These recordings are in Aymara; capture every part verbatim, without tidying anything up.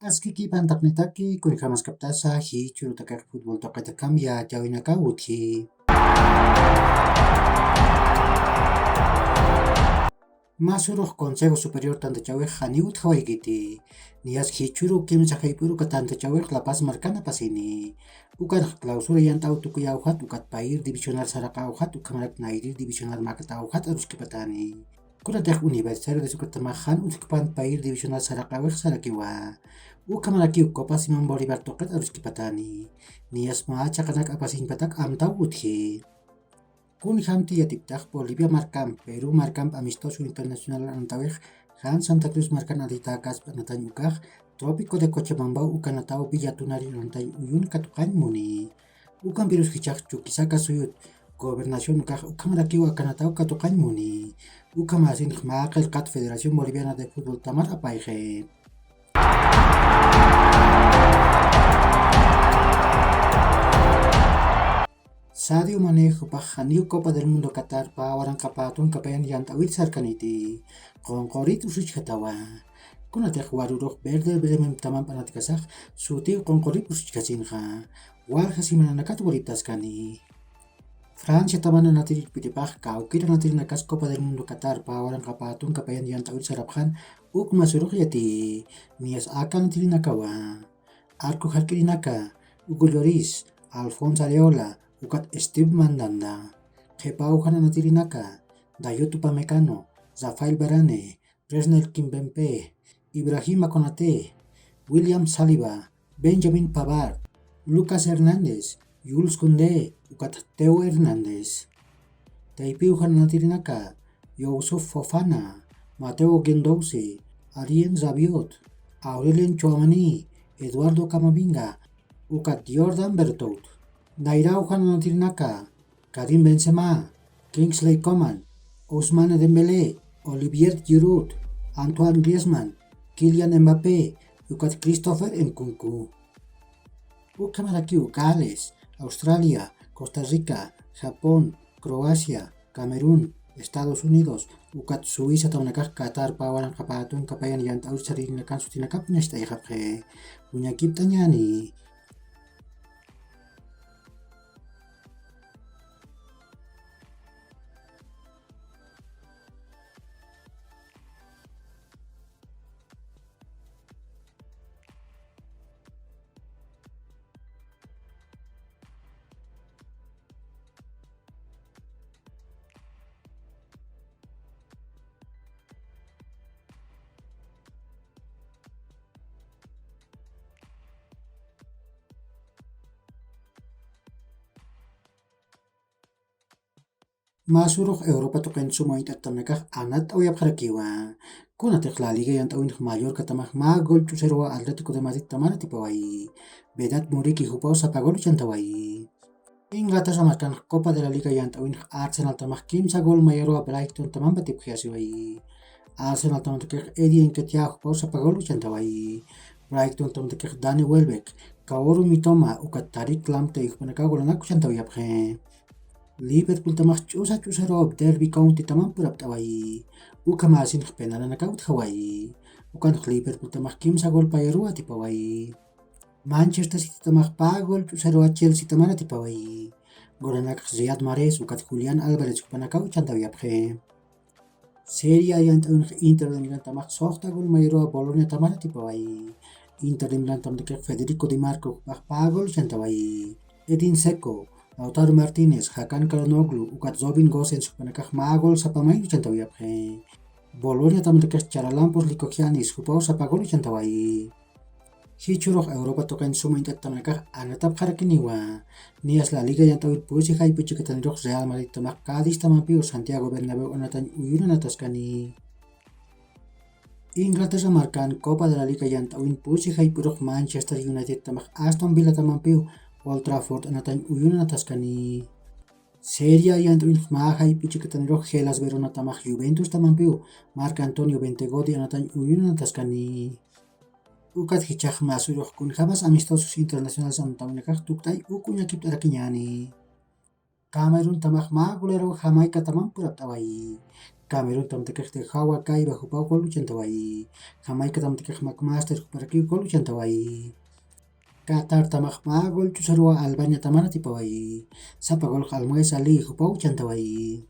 Askiki pantaqnitaki, kunjamaskaptasa jichhürutakax futbol tuqitakamp yätiyäwinakaw utji. Mä surux Consejo Superior tantachäwix janiw utjawaykiti. Niyas jichhüru kimsa jayp'ürux uka tantachäwix La Paz markan apasini. Ukanx clausura yant'aw tukuyäwxat, ukat payïr divisional saraqäwxat, ukhamarak nayrir divisional mäkatäwxat aruskipatani. Kunatix Universitario de Sucretamax jan utjkpan payïr divisional saraqäwix sarakiwa. Ukhamarakiw Copa Simón Bolívar tuqit aruskipatani. Niyas mä chiqanak apasiñpatak amtaw utji. Kunjamti yatiptax Bolivia markamp, Perú markamp amistoso internacional anatawix jan Santa Cruz markan atitäkaspa anatañ ukax, Trópico de Cochabamba ukanataw Villa Tunari anatañ uyun katuqañ muni. Ukampirus jichhax Chuquisaca suyut gobernación ukax ukhamarakiw akanataw katuqañ muni. Ukhamäsinx mä qillqat Federación Boliviana de Fútbol tamar apayxi. Sadio Mané jupax janiw Copa del Mundo Qatar pä waranqa pä tunka payan yant'äwir sarkaniti, qunqurit usuchjatawa. Kunatix warürux Werder Bremen tamamp anatkasax sutiw qunqurip usuchjasinxa, walja semananakat wariptaskani. Francia taman anatirirpiripax kawkir anatirinakas Copa del Mundo Qatar pä waranqa pä tunka payan yant'äwir sarapxan uk mä surux yati, niyas aka anatirinakawa. Arco jark'irinaka, Hugo Lloris, Alphonse Areola, ukat Steve Mandanda. Qhipaw jan anatirinaka, Dayot Upamecano, Rafael Varane, Presnel Kimpembe, Ibrahima Konate, William Saliba, Benjamin Pavard, Lucas Hernández, Jules Koundé, ukat Theo Hernández. Taypiw jan anatirinaka, Youssouf Fofana, Matteo Guendouzi, Adrien Rabiot, Aurelien Tchouaméni, Eduardo Camavinga, ukat Jordan Bertaud. Nayraw jan anatirinaka, Karim Benzema, Kingsley Coman, Ousmane Dembélé, Olivier Giroud, Antoine Griezmann, Kylian Mbappé, ukat Christopher Nkunku. Ukhamarakiw Gales, Australia, Costa Rica, Japón, Croacia, Camerún, Estados Unidos, ukat Suiza tamanakax Qatar pä waranqa pä tunka payan yant'äwir saririnakan sutinakap ñacht'ayxapxi. Uñakipt'añäni. Mä surux Europa tuqin suma uñt'attamnakax anatt'awayapxarakiwa. Kunatix La Liga yant'äwinx Mallorca tamax mä gol ch'usaruwa Atlético de Madrid tamar atipawayi. Vedat Muriqui jupaw sapa gol uchantawayi. Inglaterra markanx Copa de la Liga yant'äwinx Arsenal tamax kimsa gol mayaruwa Brighton tamamp atipxayasiwayi. Arsenal tamantakix Eddie Nketiah jupaw sapa gol uchantawayi. Brighton tamantakix Danny Welbeck, Kaoru Mitoma, ukat Tariq Lamptey jupanakaw golanak uchantawayapxi. Liverpool tamax ch'usa ch'usaruw Derby County tamamp purapt'awayi. Ukhamäsinx penalnakaw utjawayi. Ukanx Liverpool tamax kimsa gol payaruw atipawayi. Manchester City tamax pä gol ch'usaruwa Chelsea tamar atipawayi. Golanakx Riyad Mahrez ukat Julián Álvarez jupanakaw uchantawayapxi. Serie A yant'äwinx Inter de Milán tamax suxta gol mayaruwa Bolonia tamar atipawayi. Inter de Milán tamantakix Federico Di Marco jupax pä gol uchantawayi. Edin Dzeko, Lautaro Martínez, Hakan Calhanoglu, ukat Robin Gosens jupanakax mä gol sapa mayni uchantawayapxi. Bolonia tamantakix Charalampos Lykogiannis jupaw sapa gol uchantawayi. Jichhürux Europa tuqin suma uñt'attamnakax anatapxarakiniwa. Niyas La Liga yant'äwin pusi jayp'u chikatanirux Real Madrid tamax Cádiz tamampiw Santiago Bernabéu anatañ uyun anataskani. Inglaterra markan Copa de la Liga yant'äwin pusi jayp'ürux Manchester United tamax Aston Villa tamampiw Old Trafford anatañ uyun anataskani. Serie A yant'äwinx mä jayp'u chikatanirux Hellas Verona tamax Juventus tamampiw Marc Antonio Bentegodi anatañ uyun anataskani. Ukat jichhax mä surux kunjamas amistosos internacionales anotawinakax tukt'ay uk uñakipt'arakiñäni. Camerún tamax mä golaruw Jamaica tamamp purapt'awayi. Cameruntamtakixti jawa kayba jupaw gol uchantawayi. Jamaicatamtakix macmaster juparakiw gol uchantawayi. Qatartamax mä gol ch'usaruwa albaniatamaratipawayi. Sapa golx almuerza li jupaw uchantawayi.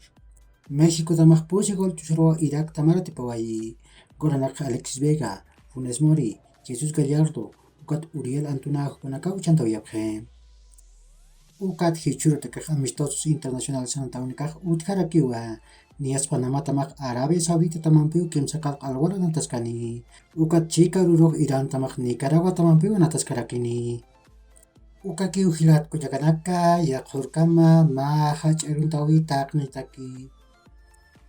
Mexicotamax pusi gol ch'usaruwa iraktamaratipawayi. Goranakx alexis vega, funes mori, jesús gallardo, ukat uriel antuna jupanakaw uchantawayapxi. Ukat jichhurutakax amistosos internacional sanatawnakax utjarakiwa. Niyaspanamata maq arabia saudita tamampiw kimsaqal q'alwara nataskani. Ukat chika rurux irantamax nicaragua tamampiw nataskarakini. Ukakiw jilat kullakanaka yaqhurkama ma jach'aruntawi taqnitaki.